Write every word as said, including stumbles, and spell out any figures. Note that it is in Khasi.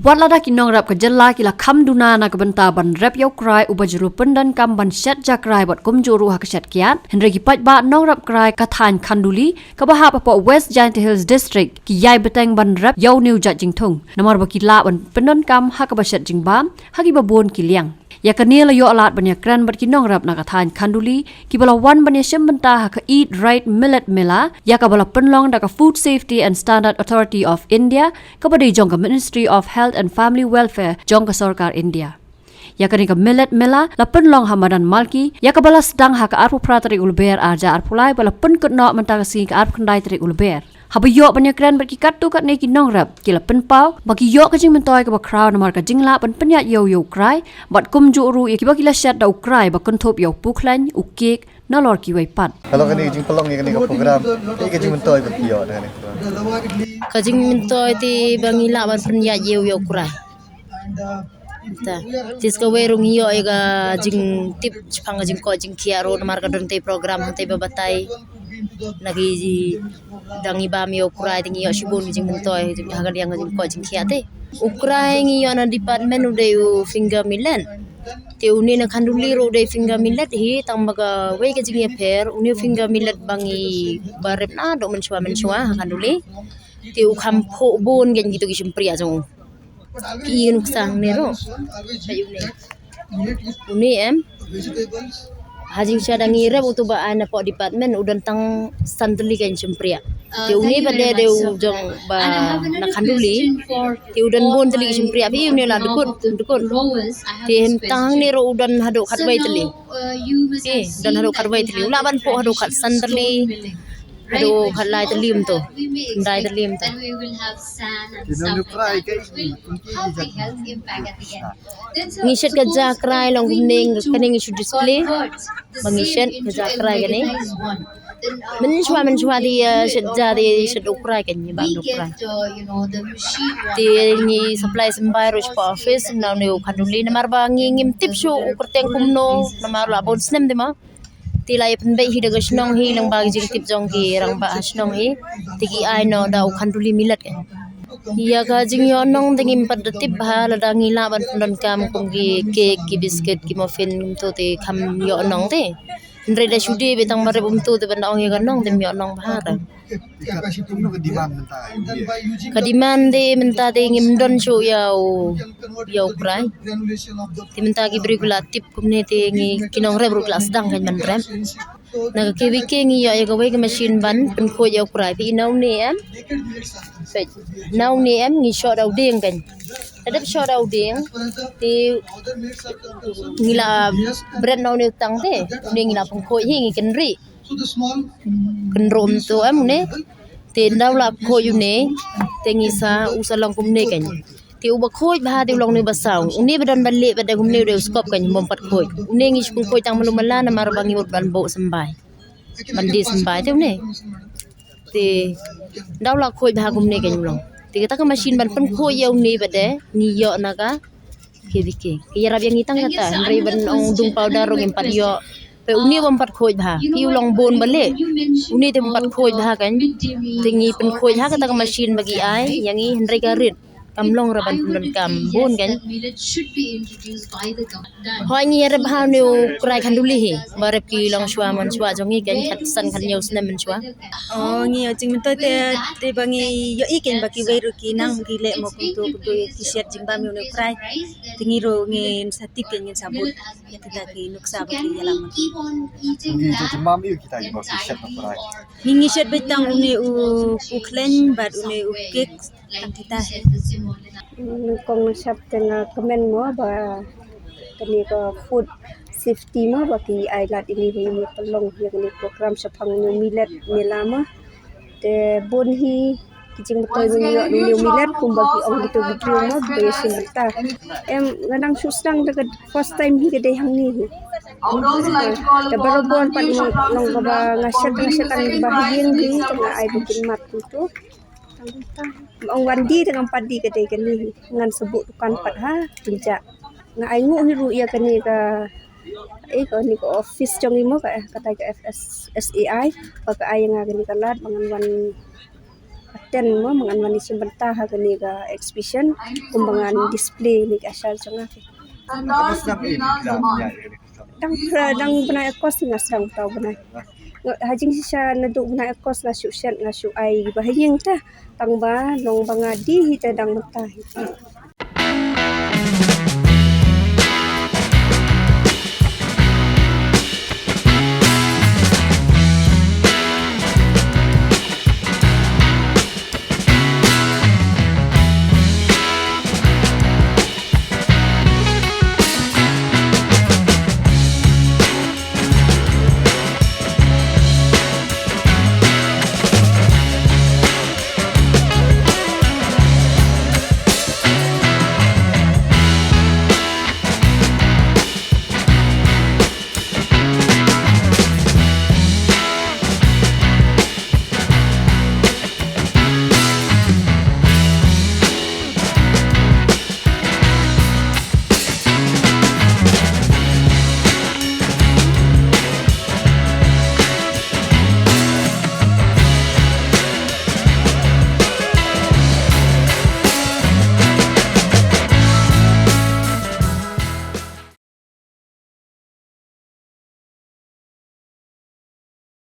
Wat lada ki nongrep ka jylla ki la kham duna na ka bynta ban rep ïa u krai uba ju ruh pyndonkam ban shet ja krai bad kumjuh ruh ha ka shet kiad, hynrei ki paidbah nongrep krai ka thaiñ Khanduli kaba hap hapoh West Jaintia Hills District ki ïai bteng ban rep ïa une u jait jingthung namar ba ki lah ban pyndonkam ha kaba shet jingbam ha kiba bun ki liang. Ïa kane la ïoh lad ban ïakren bad ki nongrep na ka thaiñ Khanduli kiba la wan ban ïashim bynta ha ka Eat Right Millet Mela, ïa kaba la pynlong da ka Food Safety and Standard Authority of India, kaba dei jong ka Ministry of Health and Family Welfare jong ka sorkar India. Ïa kane ka Millet Mela la pynlong ha madan Malki, ïa kaba la sdang ha ka arphew phra tarik u Lber ar hajar arphew lai, ba la pynkut noh mynta ka sngi ka arphew khyndai tarik u Lber. Haba ïoh ban ïakren bad ki katto katne ki nongrep, ki la pynpaw ba ki ïoh ka jingmyntoi kaba khraw namar ka jinglah ban pynïaid ïew ïa u krai, bad kumjuh ruh ïa kiba ki la shet da u krai ba kynthup ïa u pukhleiñ, u kek, nalor kiwei pat. Ka long kane ka jingpynlong ïa kane ka program, ïa ka jingmyntoi ba ki ïoh da kane ka program. Ka jingmyntoi te ba ngi lah ban pynïaid ïew ïa u krai. Ta, te sa kawei ruh ngi ïoh ïa ka jingtip shaphang ka jingkoit jingkhiah ruh namar ka don te program hangtei ba batai. Na ki dang i bam ïa u krai te ngi ïoh shibun ka jingmyntoi ha ka liang ka jingkoit jingkhiah te. U krai ngi ïoh na department u dei u finger millet. Te une na Khanduli ruh u dei finger millet hi, tang ba kawei ka jingïapher, une u finger millet ba ngi ba rep naduh mynshuwa mynshuwa ha Khanduli. Te u kham phuh bun kein kito ki shympriah jong u. Ki ïa nuksa hangne ruh. Une em. Ha jingshisha da ngi rep uto ba ai napoh department u don tang san tylli kein shympriah. Te une pat de dei u jong ba na Khanduli. Te u don bun tylli shympriah phi une la dkut dkut. Te tang hangne ruh u don haduh khatwei tylli. Phi don haduh khatwei tylli. U lah ban phuh haduh khat san tylli. Haduh khatlai tylli mynta. Khyndai tylli mynta. Ngi shet ka ja krai long kumne, kane ngi shu display. Ba ngi shet ka ja krai kane. Mynshuwa mynshuwa te, eh, shet ja te shet u krai kane, ba u krai. Te ngi supply symbai ruh sha office na une u Khanduli namar ba ngi ngim tip shuh u kyrteng kumno namar la bun snem te ma. Te la ïa pynbeit hi da ka shnong hi lyngba ka jingtip jong ki rangbah ha shnong hi. Te ki ai noh da u Khanduli millet ka. Ïa ka jingïoh nong te ngim pat da tip bha, lada ngi lah ban pyndonkam kum ki cake, ki biscuit, ki muffin kumto te kham ïoh nong te. Hynrei da shu dei ba tang ba rep kumto te ban da ong ïa ka nong te ym ïoh nong bha re. Ka demand te mynta te ngim don shuh ïa u, ïa u krai. Te mynta ki briew ki la tip kumne te ngi ki nongrep ruh ki la sdang kein ban rep. Na ka K V K ngi ïoh ïa kawei ka machine ban pynkhuid ïa u krai. Phi i na une em. Phi i na une em ngi shoh da u dieng kein. Te dep shoh da u dieng te ngi la bret na une u tang te une ngi la pynkhuid hi ngi kynriah. Kynruh mynta em une. Te ynda u la khuid une te ngi sa, u sa long kumne kein. Te uba khuid bha te u long une uba saw. Une ba don ban leh bad da kumne u dei u skop kein, ym pat khuid. Une ngi shu pynkhuid tang malu mala namar ba ngi mut ban buh symbai. Ban die symbai te une. Te ynda u la khuid bha kumne kein u long. Te kata ka machine ban pynkhuid ïa une bad de ngi ïoh na ka K V K. Ka ïarap ïa ngi tang kata, hynrei ban ong dung powder ruh ngim pat ïoh. Phi une bym pat khuid bha. Phi u long bun ba leh. Une te bym pat khuid bha kein. Te ngi pynkhuid ha kata ka machine ba ki ai ïa ngi hynrei ka rit. Kam long re ban pyndonkam bun kein. Hooid ngi ïarap bha une u krai Khanduli hi. Ba rep ki long shuwa mynshuwa jong ngi kein khatsan khathynñiew snem mynshuwa. Oh, ngi ïoh jingmyntoi te, te ba ngi ïohi kein ba kiwei ruh ki nang ki leh mo kumto, kumto ki shet jingbam ïa une u krai. Te ngi ruh ngin sa tip kein ngin sa bud ïa kita ki nuksa ba ki ïalam. Ngi ïoh jingbam ïa kita kiba ki shet na u krai. Ngi ngi shet beit tang une u, u khlaiñ bad une u kek. Tang kita hi. Nyngkong nga shap te nga kmen mo ba kane ka food safety mo ba ki ai lad ine hi, ine ka long ïa kane program shaphang ine millet mela mo. Te bun hi ki jingmyntoi ba ngi ïoh ine millet kumba ki ong kito ki briew mo ba ïa shim bynta. Em nga dang shu sdang da ka first time hi ka dei hangne hi. Te barabor pat nga long kaba nga shet nga shet tang ba ha ïing hi te nga ai ba kin mad kumto. Ong wan die te ngam pat die ka dei kane hi. Ngan sa buh dukan pat ha pynjah. Nga ai nguh hi ruh ïa kane ka, eh, kane ka office jong i mo ka, eh, kata ka F S S A I ba ka ai ïa nga kane ka lad ba ngan wan pat ten mo, ma ngan wan ïashim bynta ha kane ka exhibition kumba ngan display ïa ki ashar jong nga. Dang pra, dang bnai August nga sdang, uta u bnai. Ha jingshisha naduh bnai August nga shu shet, nga shu ai ba ha ïing te, tang ba long ba nga die hi te dang mynta hi.